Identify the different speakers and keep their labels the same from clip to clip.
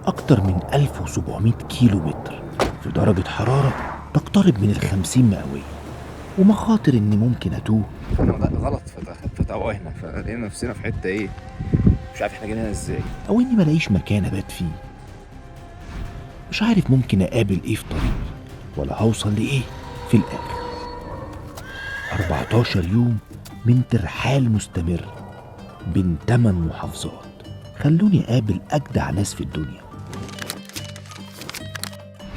Speaker 1: أكتر من 1700 كيلو متر في درجة حرارة تقترب من 50 مئوية، ومخاطر إني ممكن أتوه.
Speaker 2: غلط فتوهنا، فلقينا نفسنا في حتة إيه مش عارف إحنا جينا هنا إزاي،
Speaker 1: أو إني ملاقيش مكان أبات فيه. مش عارف ممكن أقابل إيه في طريقي ولا هوصل لإيه في الآخر. 14 يوم من ترحال مستمر بين 8 محافظات خلوني أقابل أجدع ناس في الدنيا،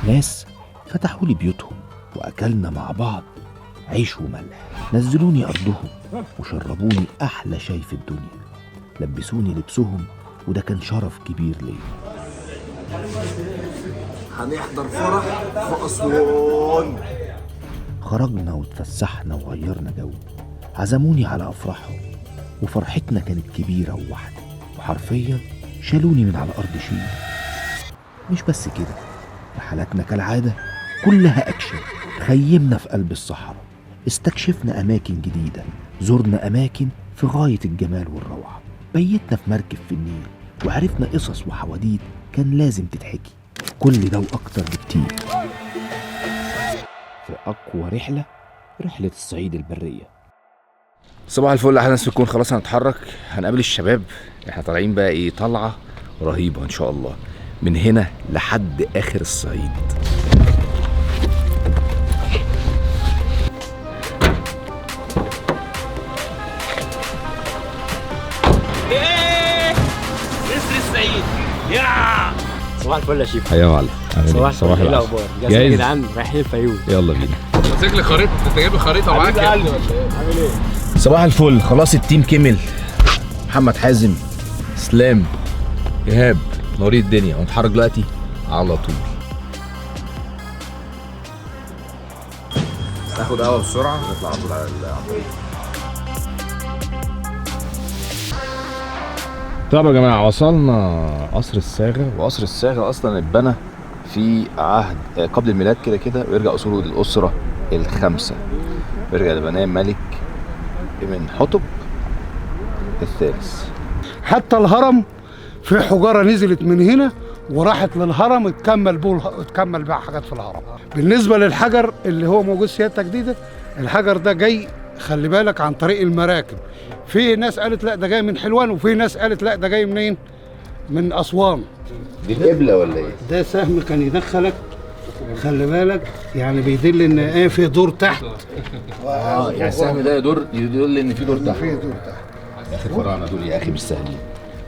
Speaker 1: ناس فتحوا لي بيوتهم وأكلنا مع بعض عيش وملح، نزلوني أرضهم وشربوني أحلى شاي في الدنيا، لبسوني لبسهم، وده كان شرف كبير ليا.
Speaker 2: هنحضر فرح في أسوان.
Speaker 1: خرجنا وتفسحنا وغيرنا جو، عزموني على أفراحهم وفرحتنا كانت كبيرة وواحدة، وحرفيا شالوني من على الأرض شيل. مش بس كده، رحلاتنا كالعادة كلها أكشن. خيمنا في قلب الصحراء، استكشفنا أماكن جديدة، زرنا أماكن في غاية الجمال والروعة، بيتنا في مركب في النيل، وعرفنا قصص وحواديت كان لازم تتحكي. كل ده وأكتر بكتير في أقوى رحلة، رحلة الصعيد البرية.
Speaker 2: صباح الفل، احنا ناس بنكون خلاص هنتحرك، هنقابل الشباب. احنا طالعين بقى ايه، طلعة رهيبة ان شاء الله من هنا لحد اخر الصعيد.
Speaker 3: ايه نسر الصعيد يا
Speaker 4: صباح الفل يا شيف.
Speaker 2: ايوه يا معلم،
Speaker 4: صباح الفل، ايه الاخبار؟ جاهز يا جدعان؟ رايحين الفيوم،
Speaker 2: يلا بينا.
Speaker 3: ماسك لي خريطة، انت جايب خريطة معاك يا ابني ولا ايه؟
Speaker 4: عامل ايه؟
Speaker 2: صباح الفل، خلاص ال team كمل. محمد حازم، اسلام، ايهاب، نوري الدنيا، ونتحرك دلوقتي على طول. ناخد قهوة بسرعة ونطلع على طول على الطريق. طب يا جماعة، وصلنا قصر الصاغه، وقصر الصاغه اصلا اتبنى في عهد قبل الميلاد كده كده، ويرجع اصوله للاسرة الخمسة، ويرجع لبناه ملك ابن حتب الثالث.
Speaker 5: حتى الهرم في حجارة نزلت من هنا وراحت للهرم، اتكمل بقى حاجات في الهرم. بالنسبة للحجر اللي هو موجود سيادتك دي، ده الحجر ده جاي، خلي بالك، عن طريق المراكب. في ناس قالت لا ده جاي من حلوان، وفي ناس قالت لا ده جاي منين؟ من اسوان.
Speaker 2: دي قبله ولا ايه؟
Speaker 5: ده سهم كان يدخلك، خلي بالك، يعني بيدل ان ايه، في دور تحت.
Speaker 2: يعني السهم ده يدل ان في دور تحت.
Speaker 5: في دور تحت.
Speaker 2: يا اخي الفراعنة دول يا اخي مش سهلين،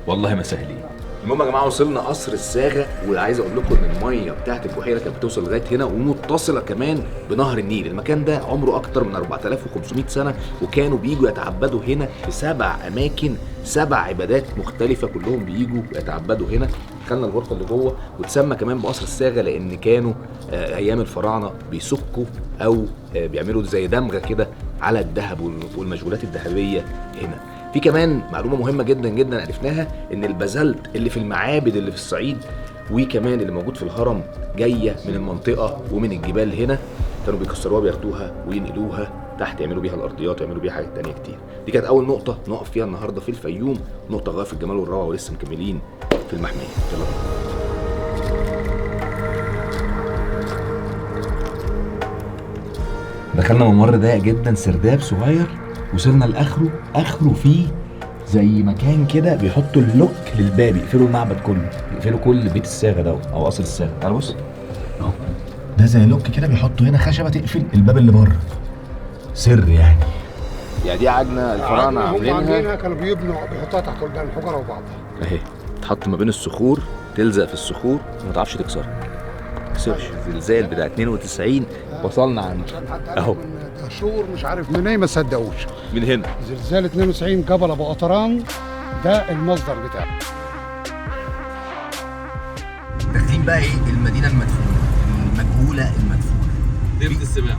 Speaker 2: والله ما سهلين. المهم يا جماعة، وصلنا قصر الصاغه، وعايز اقول لكم ان المية بتاعت البحيرة كانت بتوصل لغاية هنا، ومتصله كمان بنهر النيل. المكان ده عمره اكتر من 4500 سنة، وكانوا بيجوا يتعبدوا هنا في 7 اماكن، 7 عبادات مختلفة، كلهم بيجوا يتعبدوا هنا. دخلنا الغرفة اللي جوه، وتسمى كمان بقصر الصاغه لان كانوا ايام الفراعنة بيسكوا او بيعملوا زي دمغه كده على الذهب والمشغولات الذهبية هنا. في كمان معلومة مهمة جدا جدا عرفناها، ان البازلت اللي في المعابد اللي في الصعيد وكمان اللي موجود في الهرم جاية من المنطقة ومن الجبال هنا، كانوا بيكسروها بياخدوها وينقلوها تحت، يعملوا بيها الارضيات ويعملوا بيها حاجات تانية كتير. دي كانت اول نقطة نقف فيها النهاردة في الفيوم، نقطة غاية في الجمال والروعة، ولسه مكملين في المحمية. يلا بينا. دخلنا ممر ضيق جدا، سرداب صغير، وصلنا لاخره. اخره فيه زي مكان كده بيحطوا ال lock للباب، يقفلوا المعبد كله، يقفلوا كل بيت الصاغه ده او قصر الصاغه. تعال بص اهو، ده زي lock كده بيحطوا هنا خشبه تقفل الباب اللي بره، سر يعني. يعني دي عجنه الفراعنة عاملينها،
Speaker 5: كانوا بيبنوا بيحطوها تحت الحجرة وبعضها
Speaker 2: اهي، تحط ما بين الصخور، تلزق في الصخور وما تعرفش تكسرها. تكسرش. زلزال بتاع 92 وصلنا عنده اهو،
Speaker 5: دهشور مش عارف منين، ما صدقوش
Speaker 2: من هنا.
Speaker 5: زلزال 92 جبل ابو قطران ده المصدر بتاعه.
Speaker 2: داخلين بقى ايه، المدينة المدفونه، المجهولة المدفونه،
Speaker 3: ديمة السباع.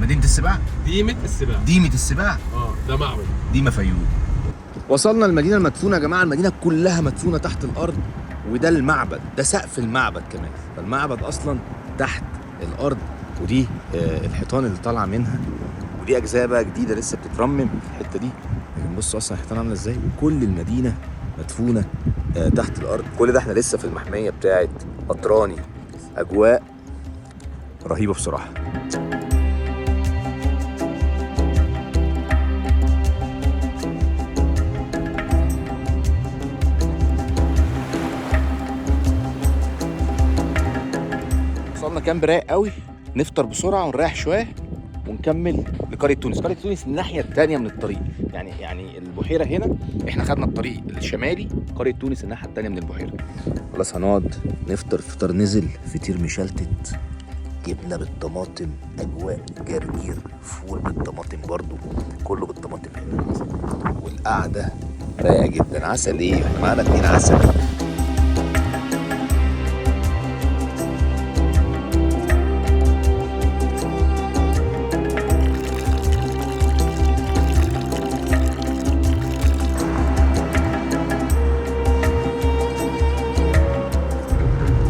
Speaker 2: مدينة السباع،
Speaker 3: ديمة السباع،
Speaker 2: ديمة السباع.
Speaker 3: ده معبد
Speaker 2: ديمة فيوم. وصلنا المدينة المدفونه يا جماعة، المدينة كلها مدفونة تحت الارض، وده المعبد، ده سقف المعبد كمان، فالمعبد اصلا تحت الارض، ودي الحيطان اللي طالعه منها، ودي اجزاء بقى جديدة لسه بتترمم في الحتة دي. لكن بصوا اصلا الحيطان عامله ازاي، وكل المدينة مدفونة تحت الارض. كل ده احنا لسه في المحميه بتاعه قطراني. اجواء رهيبة بصراحة. وصلنا كامب رايق قوي، نفطر بسرعة ونريح شوية ونكمل لقرية تونس. قرية تونس الناحية الثانية من الطريق، يعني البحيرة هنا احنا خدنا الطريق الشمالي، قرية تونس الناحية الثانية من البحيرة. خلاص هنقعد نفطر فطار نزل، فطير مشلتت، جبنه بالطماطم، اجواء جرجير، فول بالطماطم برضو، كله بالطماطم هنا، والقعده رايقة جدا. عسل ايه، احنا معانا 2 عسل.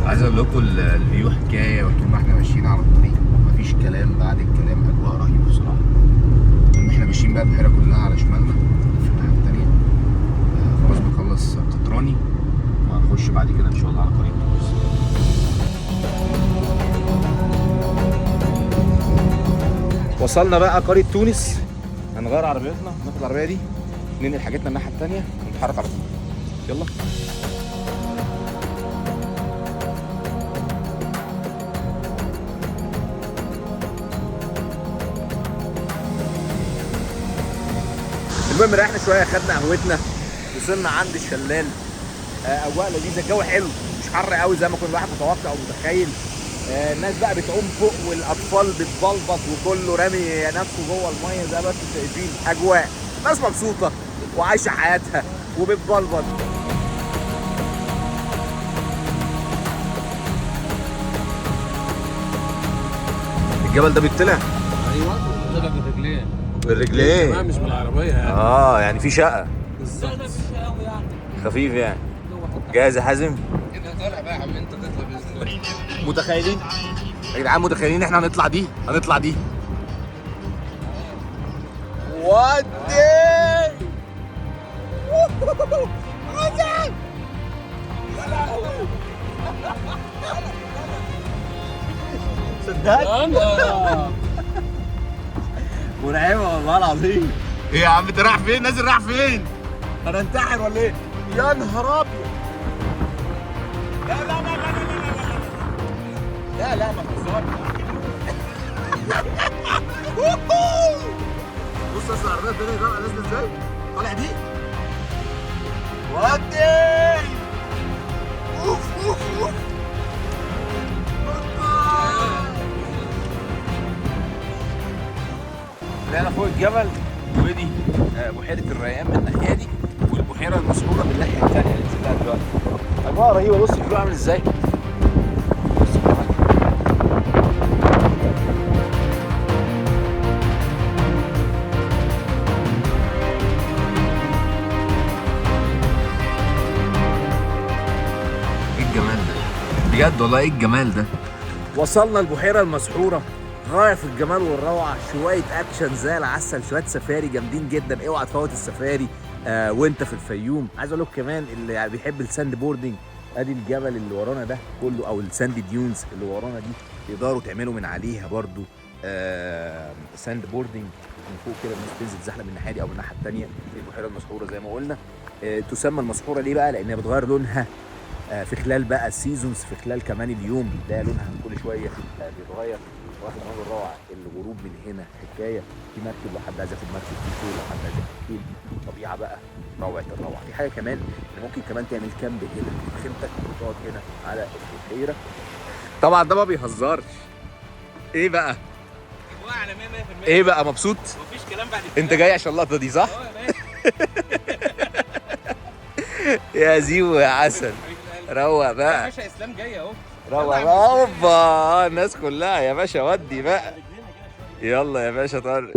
Speaker 2: عايز اقول لكم ال view حكاية، وطول ما احنا ماشيين على الطريق مفيش كلام بعد الكلام، اجواء رهيبة بصراحة. احنا ماشيين بقى البحيرة كلها على شمالنا في الناحية الثانية. خلاص بنخلص قطراني وهنخش بعد كده ان شاء الله على قرية تونس. وصلنا بقى قرية تونس، هنغير عربيتنا، ناخد العربية دي ننقل حاجتنا الناحية الثانية ونتحرك على طول. يلا. المهم ريحنا شوية، خدنا قهوتنا، وصلنا عند الشلال. اجواء لذيذة، الجو حلو، مش حر قوي زي ما كل واحد متوقع او متخيل. الناس بقى بتعوم فوق والاطفال بتبلبط وكله رامي نفسه جوه المية زي ما انتم شايفين. اجواء ناس مبسوطة وعايشة حياتها وبتبلبط. الجبل ده بيطلع؟
Speaker 3: ايوه بيطلع بالرجلين.
Speaker 2: بالرجلين
Speaker 3: مش بالعربية يعني.
Speaker 2: يعني في شقه
Speaker 3: بالظبط،
Speaker 2: خفيف يعني. جاهز يا حازم؟
Speaker 3: انت طالع بقى يا عم، انت تطلع باذن الله.
Speaker 2: متخيلين يا جدعان؟ متخيلين احنا هنطلع دي؟ هنطلع دي ودي صدقت؟ مرعبة والله العظيم. ايه يا عم انت رايح فين؟ نازل رايح فين؟ انا انتحر ولا ايه؟ يا نهار ابيض. لا لا لا لا لا لا لا لا ما تهزرش. بص اصل العربية الثانية طالعه نازله ازاي؟ طالع دي؟ ودي اوف اوف اوف. طلعنا فوق الجبل، ودي بحيرة الريان من الناحية دي، والبحيرة المسحورة من الناحية الثانية اللي نزلها دلوقتي. أجواء رهيبة. بص ال view عامل ازاي. بص ايه الجمال ده بجد والله، ايه الجمال ده. وصلنا البحيرة المسحورة، غاية في الجمال والروعة. شوية اكشن زي العسل، شوية سفاري جامدين جدا، اوعى تفوت السفاري وانت في الفيوم. عايز اقول لكم كمان اللي بيحب ال sand boarding، ادي الجبل اللي ورانا ده كله، او ال sand dunes اللي ورانا دي، تقدروا تعملوا من عليها برضو sand boarding من فوق كده، الناس تنزل تزحلق من الناحية دي او من الناحية الثانية. البحيرة المسحوره زي ما قلنا تسمى المسحوره ليه بقى؟ لانها بتغير لونها في خلال بقى ال seasons، في خلال كمان اليوم بتلاقي لونها كل شوية بيتغير. واخد منظر روعه. الغروب من هنا حكاية، في مركب لو حد عايز ياخد مركب، في خيل لو حد عايز ياخد خيل. طبيعة بقى روعه الروعة. في حاجة كمان ان ممكن كمان تعمل camp هنا، خيمتك وتقعد هنا على البحيرة. طبعا ده ما بيهزرش. ايه بقى؟
Speaker 3: اجواء عالمية 100%.
Speaker 2: ايه بقى مبسوط؟
Speaker 3: مفيش كلام بعد كده.
Speaker 2: انت جاي عشان اللقطة دي صح؟ يا زيو يا عسل، روق بقى
Speaker 3: يا باشا. اسلام جاي اهو،
Speaker 2: روق بقى. اوبا الناس كلها يا باشا، ودي بقى يلا يا باشا طارق.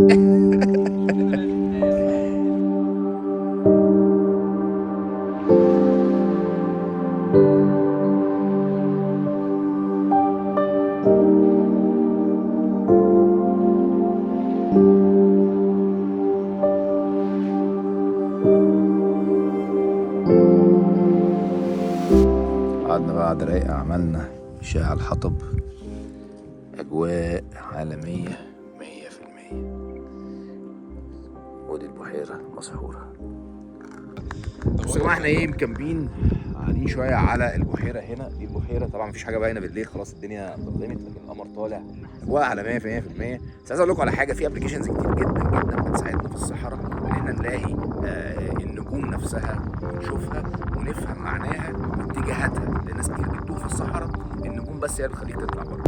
Speaker 2: قعدنا بقى قعدة رايقة، عملنا شاي على الحطب، أجواء عالمية 100%. ودي البحيرة مسحورة. بصوا يا جماعة، احنا ايه مكمبين قاعدين شوية على البحيرة هنا. دي البحيرة طبعا مفيش حاجة باينة بالليل، خلاص الدنيا ظلمت، لكن القمر طالع، أجواء عالمية 100%. بس عايز أقول لكم على حاجة، في applications كتير جدا جدا بتساعدنا في الصحراء إن احنا نلاقي النجوم نفسها ونشوفها ونفهم معناها واتجاهاتها، لأن ناس كتير بتتوه في الصحراء، النجوم بس هي اللي بتخليك تطلع بره.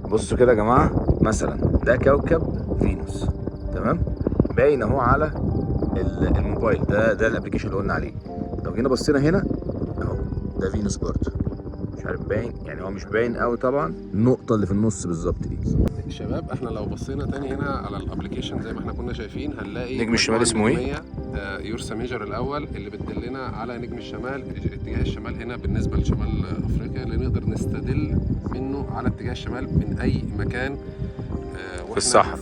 Speaker 2: بصوا كده يا جماعة، مثلا ده كوكب فينوس، تمام؟ باين اهو على الموبايل ده ال application اللي قلنا عليه. لو جينا بصينا هنا اهو، ده فينوس برضه، مش عارف باين يعني، هو مش باين قوي طبعا، النقطة اللي في النص بالظبط دي.
Speaker 6: شباب احنا لو بصينا تاني هنا على ال application زي ما احنا كنا شايفين، هنلاقي
Speaker 2: نجم الشمال اسمه ايه؟
Speaker 6: Ursa Major الاول، اللي بتدلنا على نجم الشمال، اتجاه الشمال هنا بالنسبة لشمال افريقيا، اللي نقدر نستدل منه على اتجاه الشمال من اي مكان
Speaker 2: في الصحراء.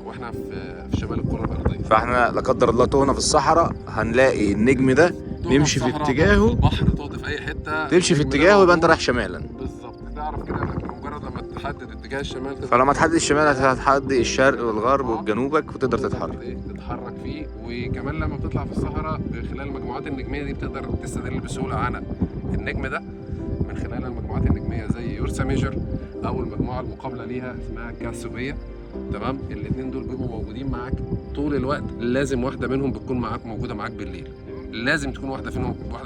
Speaker 6: واحنا في شمال الكره الارضية.
Speaker 2: فاحنا لا قدر الله تهنا في الصحراء، هنلاقي النجم ده نمشي في اتجاهه،
Speaker 6: في البحر، تقعد في اي حتة
Speaker 2: تمشي في اتجاهه يبقى انت رايح شمالا
Speaker 6: بالظبط. تعرف كده، لكن مجرد لما تحدد اتجاه الشمال،
Speaker 2: فلما تحدد الشمال هتحدد الشرق والغرب وجنوبك، وتقدر تتحرك
Speaker 6: تتحرك فيه. وكمان لما بتطلع في الصحراء خلال المجموعات النجميه دي، بتقدر تستدل بسهولة على النجم ده من خلال المجموعات النجميه زي Ursa Major او المجموعة المقابلة ليها اسمها كاسيوبيا، تمام؟ الاثنين دول بيبقوا موجودين معاك طول الوقت، لازم واحدة منهم بتكون معاك موجودة معاك بالليل، لازم تكون واحدة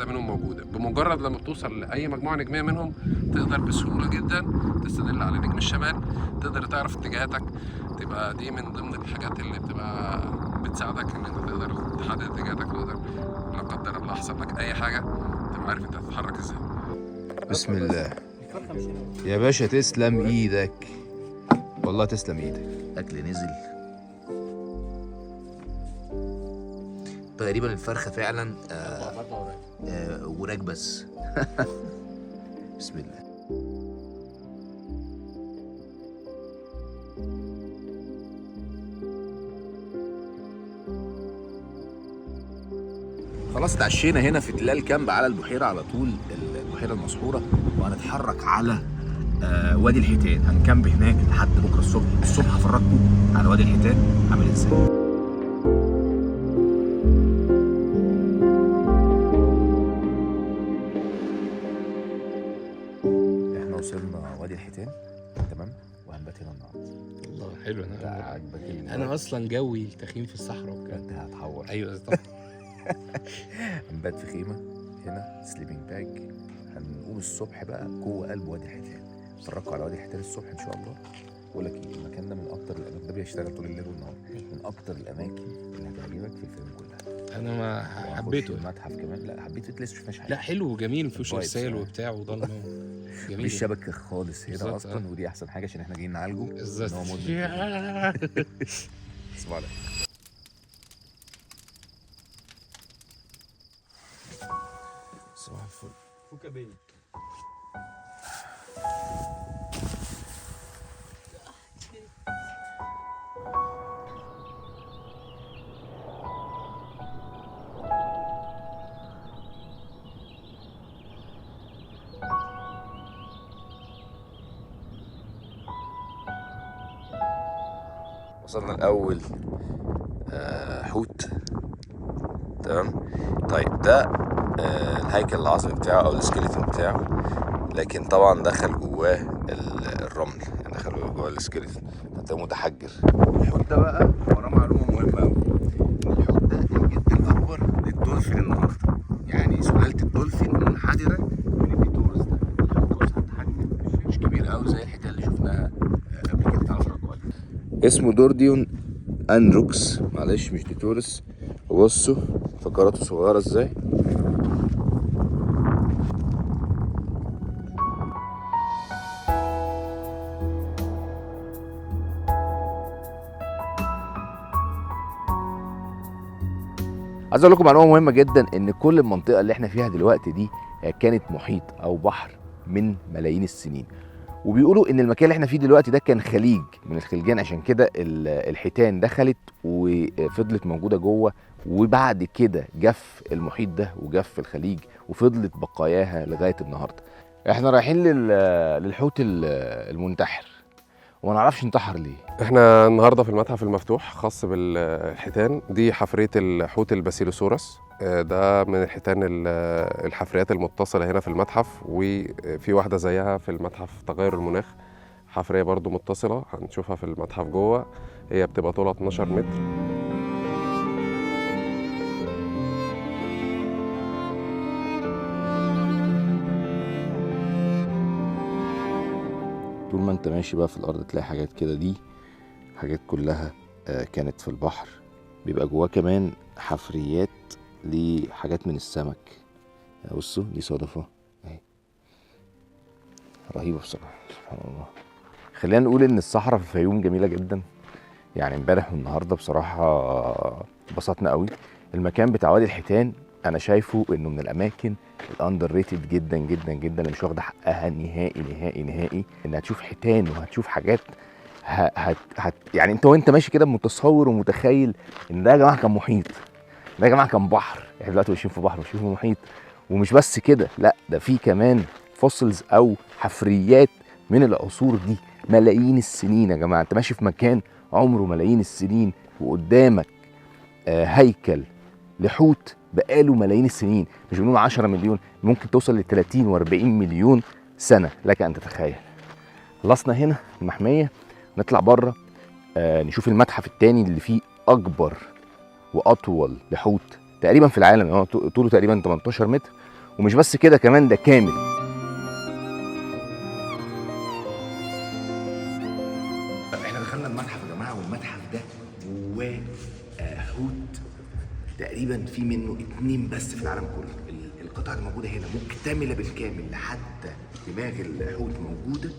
Speaker 6: منهم موجودة. بمجرد لما بتوصل لاي مجموعة نجميه منهم، تقدر بسهولة جدا تستدل على نجم الشمال، تقدر تعرف اتجاهاتك. تبقى دي من ضمن الحاجات اللي بتبقى بتساعدك ان انت تقدر تحدد اتجاهاتك، وتقدر لا قدر الله حصل لك اي حاجة تبقى عارف انت هتتحرك ازاي.
Speaker 2: بسم الله يا باشا، تسلم ايدك والله، تسلم ايدك. اكل نزل تقريبا، الفرخه فعلا وراك بس. بسم الله. خلاص اتعشينا هنا في تلال كامب على البحيرة على طول، البحيرة المسحوره، وهنتحرك على وادي الحيتان. هنكامب هناك لحد بكره الصبح. الصبح هفرجكم على وادي الحيتان عامل ازاي. احنا وصلنا وادي الحيتان، تمام، وهنبات هنا النهارده.
Speaker 3: الله حلو.
Speaker 2: انا عاجبك؟
Speaker 3: انا اصلا جوي التخييم في الصحراء وكده.
Speaker 2: انت هتحور.
Speaker 3: ايوه طبعا.
Speaker 2: هنبات في خيمة هنا، sleeping bag. هنقوم الصبح بقى جوه قلب وادي الحيتان. اتفرجوا على وادي الحيتان الصبح ان شاء الله. بقول لك ايه، المكان ده من اكتر الاماكن، ده بيشتغل طول الليل والنهار، من اكتر الاماكن اللي هتعجبك في الفيلم كلها.
Speaker 3: انا ما حبيته.
Speaker 2: المتحف كمان. لا حبيته، لسه شفناش حاجة.
Speaker 3: لا حلو وجميل، مفيهوش ارسال وبتاع وضلمه. جميل،
Speaker 2: مفيش شبكة خالص هنا اصلا، ودي احسن حاجة عشان احنا جايين نعالجه.
Speaker 3: بالظبط.
Speaker 2: ان هو مدمن. صباح الخير. صباح الفل. وصلنا الأول حوت، تمام. طيب ده الهيكل العظمي بتاعه أو ال skeleton بتاعه، لكن طبعا دخل جواه الرمل، يعني دخل جواه ال skeleton، ده متحجر. الحوت ده بقى وراه معلومة مهمة أوي، الحوت ده الجد الأكبر للدولفين النهاردة، يعني سلالة الدولفين منحدرة من ال Dipterus ده. الحوت ده أصلا حجمه مش كبير أوي زي الحيتان اللي شفناها قبل كده. تعالوا اتفرجوا عليه. اسمه Dorudon androx، معلش مش Dipterus. وبصوا فقراته صغيرة ازاي. عايز اقول لكم معلومة مهمة جدا، ان كل المنطقة اللي احنا فيها دلوقتي دي كانت محيط او بحر من ملايين السنين، وبيقولوا ان المكان اللي احنا فيه دلوقتي ده كان خليج من الخلجان، عشان كده الحيتان دخلت وفضلت موجودة جوه، وبعد كده جف المحيط ده وجف الخليج وفضلت بقاياها لغاية النهارده. احنا رايحين للحوت المنتحر وما نعرفش انتحر ليه.
Speaker 6: احنا النهارده في المتحف المفتوح خاص بالحيتان. دي حفريه الحوت الباسيلوسورس، ده من الحيتان الحفريات المتصلة هنا في المتحف، وفي واحدة زيها في المتحف تغير المناخ، حفريه برضو متصلة هنشوفها في المتحف جوه. هي بتبقى طولها 12 متر.
Speaker 2: طول ما انت ماشي بقى في الارض تلاقي حاجات كده، دي حاجات كلها كانت في البحر، بيبقى جواه كمان حفريات لحاجات من السمك. بصوا دي صدفة اهي، رهيبة بصراحة، سبحان الله. خلينا نقول ان الصحراء في الفيوم جميلة جدا، يعني امبارح والنهارده بصراحة اتبسطنا قوي. المكان بتاع وادي الحيتان انا شايفه انه من الاماكن ال underrated جدا جدا جدا، اللي مش واخده حقها نهائي نهائي نهائي. ان هتشوف حيتان وهتشوف حاجات يعني انت وانت ماشي كده متصور ومتخيل ان ده يا جماعة كان محيط، ده يا جماعة كان بحر. احنا دلوقتي ماشيين في بحر وماشيين في محيط، ومش بس كده، لا ده في كمان fossils او حفريات من العصور دي، ملايين السنين يا جماعة. انت ماشي في مكان عمره ملايين السنين، وقدامك هيكل لحوت بقاله ملايين السنين، مش بنقول 10 مليون، ممكن توصل ل 30 و40 مليون سنة، لك ان تتخيل. خلصنا هنا المحميه، نطلع بره نشوف المتحف الثاني اللي فيه اكبر واطول لحوت تقريبا في العالم، هو طوله تقريبا 18 متر، ومش بس كده كمان ده كامل. احنا دخلنا المتحف يا جماعة، والمتحف ده جواه حوت تقريبا في منه 2 بس في العالم كله. القطعة اللي موجودة هنا مكتملة بالكامل، حتى دماغ الحوت موجودة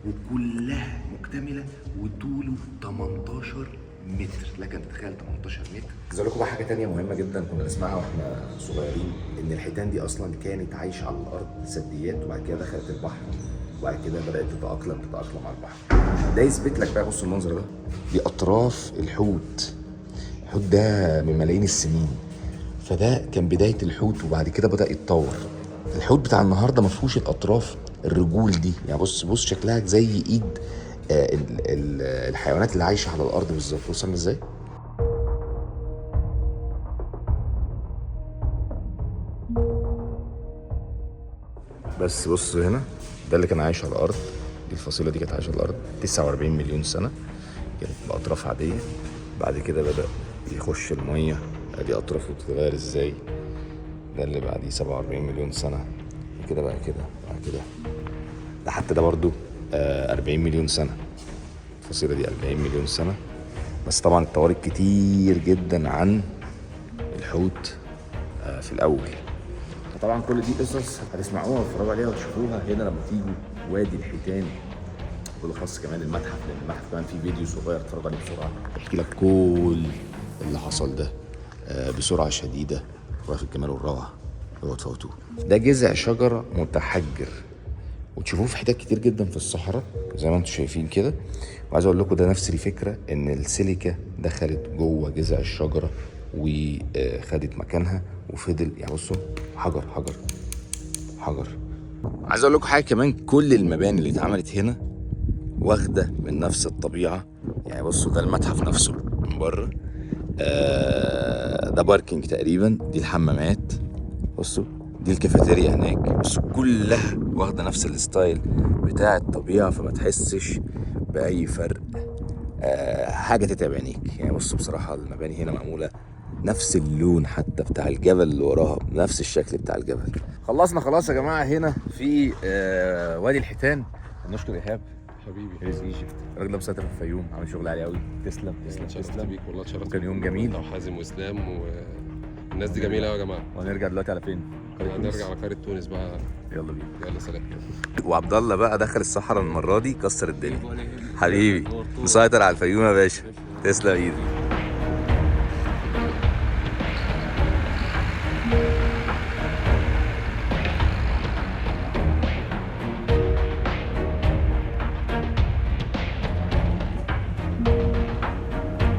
Speaker 2: وكلها مكتملة، وطوله 18 متر، لك ان تتخيل 18 متر. عايز اقول لكم بقى حاجة تانية مهمة جدا كنا نسمعها واحنا صغيرين، ان الحيتان دي اصلا كانت عايشه على الارض ثدييات، وبعد كده دخلت البحر، وبعد كده بدات تتاقلم على البحر. ده يثبت لك بقى، بص المنظر ده، دي اطراف الحوت. الحوت ده من ملايين السنين، فده كان بداية الحوت، وبعد كده بدأ يتطور. الحوت بتاع النهارده ما فيهوش الاطراف الرجول دي، يعني بص شكلها زي ايد الحيوانات اللي عايشه على الارض بالظبط. بص عامل ازاي. بس بص هنا، ده اللي كان عايش على الارض، دي الفصيله دي كانت عايشه على الارض 49 مليون سنة، كانت باطراف عادية. بعد كده بدأ يخش المية، ادي اطرافه بتتغير ازاي. ده اللي بعديه 47 مليون سنة، كده بقى كده بقى كده، ده حتى ده برضو 40 مليون سنة. الفصيله دي 40 مليون سنة. بس طبعا اتطورت كتير جدا عن الحوت في الاول. فطبعا كل دي قصص هتسمعوها وتتفرجوا عليها وتشوفوها هنا لما تيجوا وادي الحيتان، وبالاخص كمان المتحف، لان المتحف كمان فيه فيديو صغير اتفرج عليه بسرعة يحكي لك كل اللي حصل ده بسرعة شديدة وفي الجمال والروعه. اوعوا تفوتوه. ده جذع شجرة متحجر، وتشوفوه في حتت كتير جدا في الصحراء زي ما انتم شايفين كده. وعايز اقول لكم ده نفس الفكرة، ان السيليكا دخلت جوه جذع الشجرة وخدت مكانها وفضل، يعني بصوا حجر حجر حجر. عايز اقول لكم حاجة كمان، كل المباني اللي اتعملت هنا واخده من نفس الطبيعة. يعني بصوا ده المتحف نفسه من بره، ده parking تقريبا، دي الحمامات، بصوا دي الكافيتيريا هناك، بصوا كلها واخده نفس ال style بتاع الطبيعة، فما تحسش باي فرق، حاجة تتعب عينيك. يعني بصوا بصراحة المباني هنا معمولة نفس اللون حتى بتاع الجبل اللي وراها، نفس الشكل بتاع الجبل. خلصنا خلاص يا جماعة هنا في وادي الحيتان. نشكر ايهاب
Speaker 6: حبيبي
Speaker 2: هيز ايجيبت، الراجل ده مسيطر في الفيوم، عامل شغل عالي قوي. تسلم تسلم
Speaker 6: اتشرفت
Speaker 2: تسلم
Speaker 6: بيك والله، اتشرفت
Speaker 2: وكان يوم جميل.
Speaker 6: انت وحازم واسلام والناس دي جميلة قوي يا جماعة.
Speaker 2: وهنرجع دلوقتي على فين؟ قرية تونس.
Speaker 6: هنرجع على قرية تونس بقى.
Speaker 2: يلا بينا.
Speaker 6: يلا سلام.
Speaker 2: وعبد الله بقى دخل الصحراء المرة دي كسر الدنيا حبيبي، مسيطر على الفيوم يا باشا. تسلم ايدك.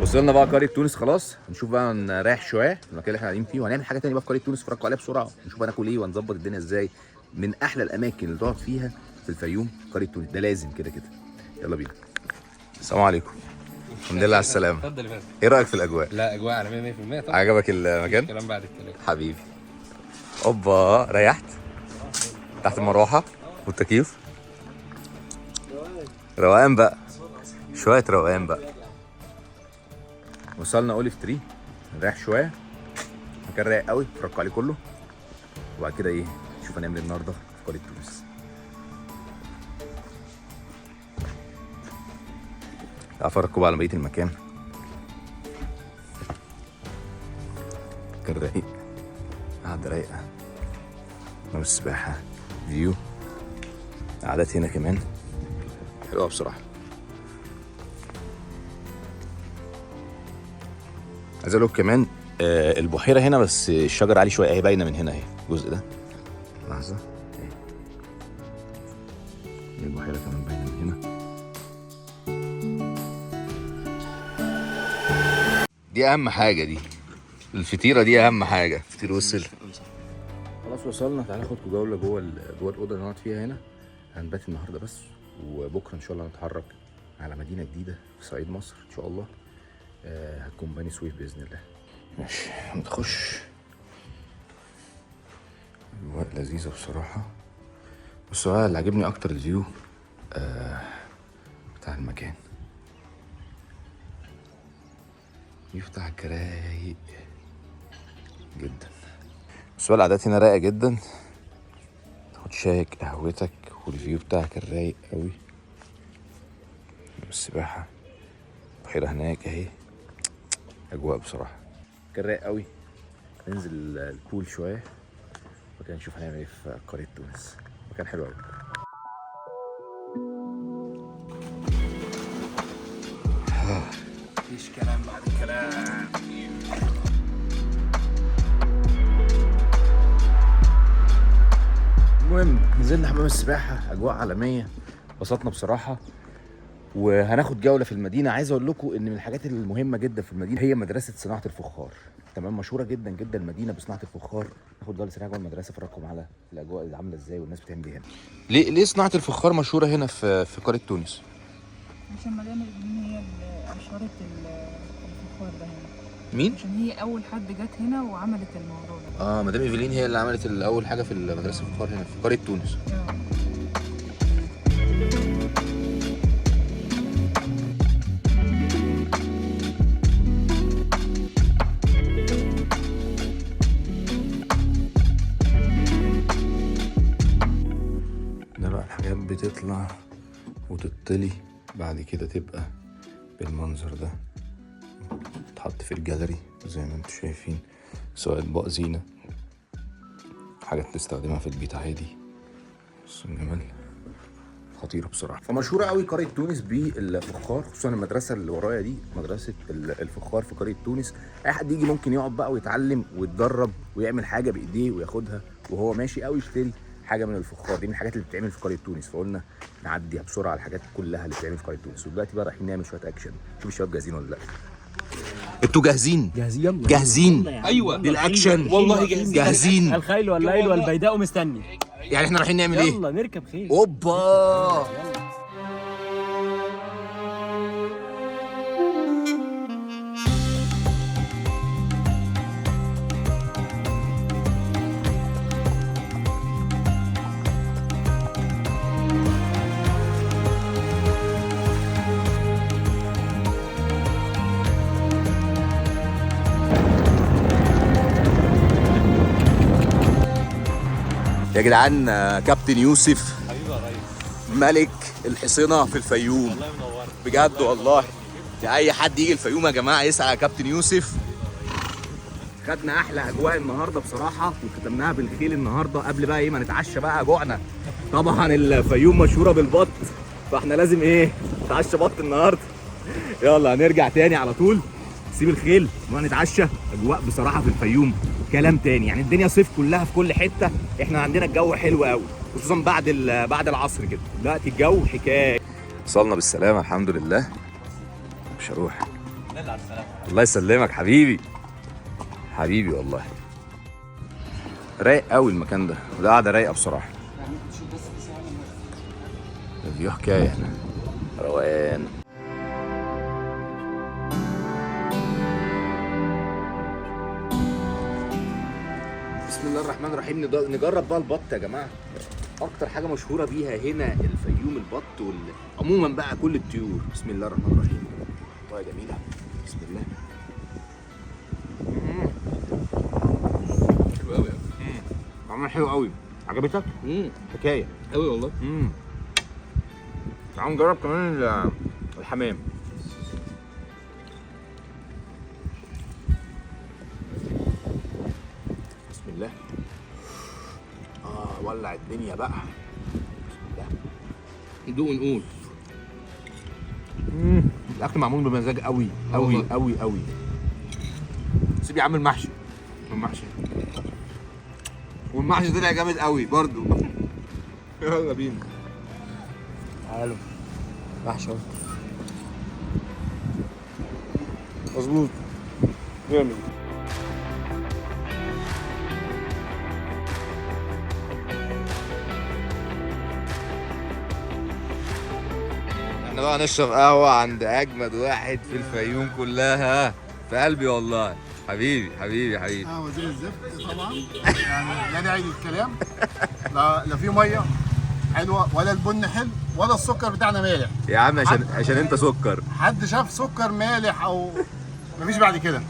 Speaker 2: وصلنا بقى قرية تونس خلاص، هنشوف بقى نريح شوية في المكان اللي احنا قاعدين فيه، وهنعمل حاجة تانية بقى في قرية تونس، اتفرجوا عليها بسرعة، نشوف هناكل ايه وهنظبط الدنيا ازاي. من احلى الاماكن اللي تقعد فيها في الفيوم قرية تونس، ده لازم كده كده. يلا بينا. السلام عليكم. الحمد لله على السلامة.
Speaker 3: اتفضل يا فندم.
Speaker 2: ايه رايك في الاجواء؟
Speaker 3: لا، اجواء عالمية 100% طبعا.
Speaker 2: عجبك المكان؟
Speaker 3: كلام بعد الكلام.
Speaker 2: حبيبي. اوبا، ريحت تحت المروحة والتكييف. روقان بقى، شوية روقان بقى. وصلنا Olive Tree، نريح شوية. مكان رايق قوي، اتفرجوا عليه كله. وبعد كده ايه، نشوف هنعمل ايه النهارده في قرية تونس. افرجكم بقى على بقية المكان. مكان رايق، قعدة رايقة، حمام السباحة، view، قعدات هنا كمان حلوة بصراحة. عايز اقول لكم كمان البحيرة هنا، بس الشجر عالي شوية، اهي باينة من هنا اهي الجزء ده. لحظة، اهي البحيرة كمان باينة من هنا. دي اهم حاجة، دي الفطيرة دي اهم حاجة. فطير وصل. خلاص وصلنا. تعالى ناخدكم جولة جوه الأوضة اللي نقعد فيها هنا. هنبات النهاردة بس، وبكرة إن شاء الله نتحرك على مدينة جديدة في صعيد مصر إن شاء الله. هتكون بني سويف بإذن الله. ماشي، نخش. أجواء لذيذة بصراحة. بس بقى اللي عجبني أكتر ال view بتاع المكان. ال view بتاعك رايق جدا. بس بقى القعدات هنا رايقة جدا، تاخد شايك قهوتك وال view بتاعك الرايق قوي. السباحة، بحيرة هناك اهي. اجواء بصراحة كان رايق قوي. ننزل ال pool شوية وكان نشوف هنعمل ايه في قرية تونس. مكان حلو قوي.
Speaker 3: مفيش كلام بعد الكلام.
Speaker 2: المهم نزلنا حمام السباحة، أجواء عالمية، انبسطنا بصراحة. وهناخد جولة في المدينة. عايز أقول لكم إن من الحاجات المهمة جدا في المدينة هي مدرسة صناعة الفخار. تمام، مشهورة جدا جدا المدينة بصناعة الفخار. ناخد جولة سريعة جوه المدرسة، أفرجكم على الأجواء اللي عاملة إزاي والناس بتعمل إيه هنا. ليه صناعة الفخار مشهورة هنا في قرية تونس؟
Speaker 7: عشان مدام إيفلين هي اللي أشهرت الفخار ده هنا.
Speaker 2: مين؟
Speaker 7: عشان هي أول حد جت هنا وعملت الموضوع ده.
Speaker 2: مدام إيفلين هي اللي عملت أول حاجة في مدرسة الفخار هنا في قرية تونس. ده بقى الحاجات بتطلع وتطلي بعد كده تبقى بالمنظر ده، تتحط في الجاليري زي ما انتم شايفين، سواء اطباق زينة، حاجات تستخدمها في البيت عادي. بصوا الجمال، خطيرة بصراحة. فمشهورة قوي قرية تونس بالفخار، خصوصا المدرسة اللي ورايا دي، مدرسة الفخار في قرية تونس. أي حد يجي ممكن يقعد بقى ويتعلم ويتدرب ويعمل حاجة بإيديه وياخدها وهو ماشي، أو يشتري حاجة من الفخار. دي من الحاجات اللي بتتعمل في قرية تونس، فقلنا نعديها بسرعة على الحاجات كلها اللي بتتعمل في قرية تونس. ودلوقتي بقى رايحين نعمل شوية أكشن، شوف الشباب جاهزين ولا لأ. انتوا جاهزين؟
Speaker 4: جاهزين، يلا.
Speaker 2: جاهزين؟
Speaker 3: ايوه
Speaker 2: للأكشن؟
Speaker 3: والله جاهزين.
Speaker 2: جاهزين.
Speaker 4: الخيل والليل والبيداء مستني.
Speaker 2: يعني احنا رايحين نعمل ايه؟
Speaker 4: يلا نركب خيل.
Speaker 2: اوبا. يا جدعان، كابتن يوسف
Speaker 3: حبيبي يا ريس،
Speaker 2: ملك الحصينة في الفيوم.
Speaker 3: الله ينورك
Speaker 2: بجد والله، اي حد يجي الفيوم يا جماعة يسأل على كابتن يوسف. خدنا احلى اجواء النهارده بصراحة، وختمناها بالخيل النهارده قبل بقى ايه ما نتعشى بقى، جوعنا طبعا. الفيوم مشهورة بالبط، فاحنا لازم ايه نتعشى بط النهارده. يلا هنرجع تاني على طول، سيب الخيل ونتعشى. اجواء بصراحة في الفيوم كلام تاني، يعني الدنيا صيف كلها في كل حتة. احنا عندنا الجو حلو قوي، خصوصا بعد العصر كده. دلوقتي الجو حكاية. وصلنا بالسلامة الحمد لله. مش هروح. الله يسلمك حبيبي، حبيبي والله. رايق قوي المكان ده، وده قاعدة رايقة بصراحة. ال view حكاية هنا، روقان. بسم الله الرحمن الرحيم. نجرب بقى البط يا جماعة، اكتر حاجة مشهورة بيها هنا الفيوم البط عموما بقى كل الطيور. بسم الله الرحمن الرحيم. طيب جميلة، بسم الله.
Speaker 6: حلو قوي.
Speaker 2: عمل حلو قوي. عجبتك؟ حكاية
Speaker 6: قوي والله.
Speaker 2: تعالوا نجرب كمان الحمام. بسم الله. ولع الدنيا بقى. بسم الله.
Speaker 6: ندوق ونقول.
Speaker 2: الاكل معمول بمزاج قوي قوي قوي قوي. سيب يا عم المحشي. المحشي والمحشي طلع جامد قوي برضو. يلا بينا.
Speaker 4: تعالوا محشي اهو.
Speaker 6: مظبوط جامد.
Speaker 2: احنا بقى نشرب قهوة عند أجمد واحد في الفيوم كلها، في قلبي والله. حبيبي حبيبي حبيبي.
Speaker 8: قهوة زي الزفت طبعا، يعني لا داعي للكلام. لا في مية حلوة ولا البن حلو ولا السكر بتاعنا مالح
Speaker 2: يا عم، عشان انت سكر.
Speaker 8: حد شاف سكر مالح او مفيش بعد كده.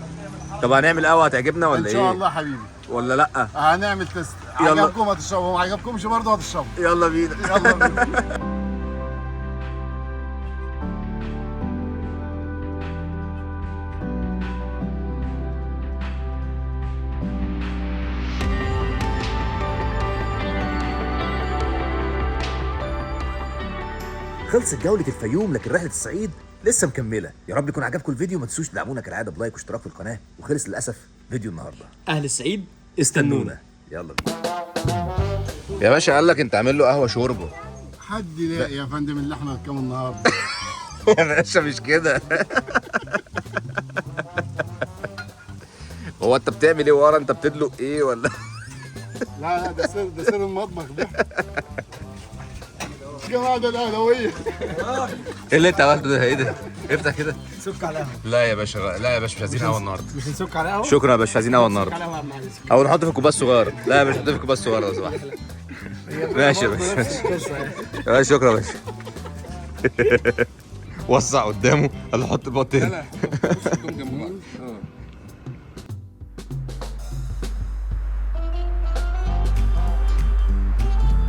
Speaker 2: طب هنعمل قهوة هتعجبنا ولا ايه؟
Speaker 8: ان شاء الله حبيبي.
Speaker 2: ولا لا؟
Speaker 8: هنعمل test. عجبكم هتشربوا، ما عجبكمش برضه هتشربوا.
Speaker 2: يلا بينا.
Speaker 8: يلا بينا.
Speaker 1: خلصت جولة الفيوم، لكن رحلة الصعيد لسه مكملة. يا رب يكون عجبكم الفيديو، ما تنسوش تدعمونا كالعادة ب like واشتراك في القناة. وخلص للأسف فيديو النهاردة.
Speaker 4: اهل الصعيد استنونا.
Speaker 1: يلا بينا.
Speaker 2: يا باشا قال لك انت عامل له قهوة شوربة.
Speaker 8: حد لاقي يا فندم اللحمة بكام النهارده؟
Speaker 2: يا باشا مش كده. هو انت بتعمل ايه ورا؟ انت بتدلق ايه ولا؟
Speaker 8: لا لا، ده سر، ده سر المطبخ ده. يا جماعة ده الاهلاوية.
Speaker 2: ايه اللي انت عملته ده؟ ايه ده؟ افتح كده.
Speaker 4: سك على قهوة.
Speaker 2: لا يا باشا، لا يا باشا، مش عايزين قهوة النهارده.
Speaker 4: مش هنسك على قهوة؟
Speaker 2: شكرا يا باشا، مش عايزين قهوة النهارده. او نحط في الكوباية الصغيرة. لا يا باشا، نحط في الكوباية الصغيرة لو سمحت. ماشي يا باشا، ماشي. شكرا يا باشا. وسع قدامه، قال له حط البط هنا.
Speaker 6: لا لا، حطهم جنب بعض.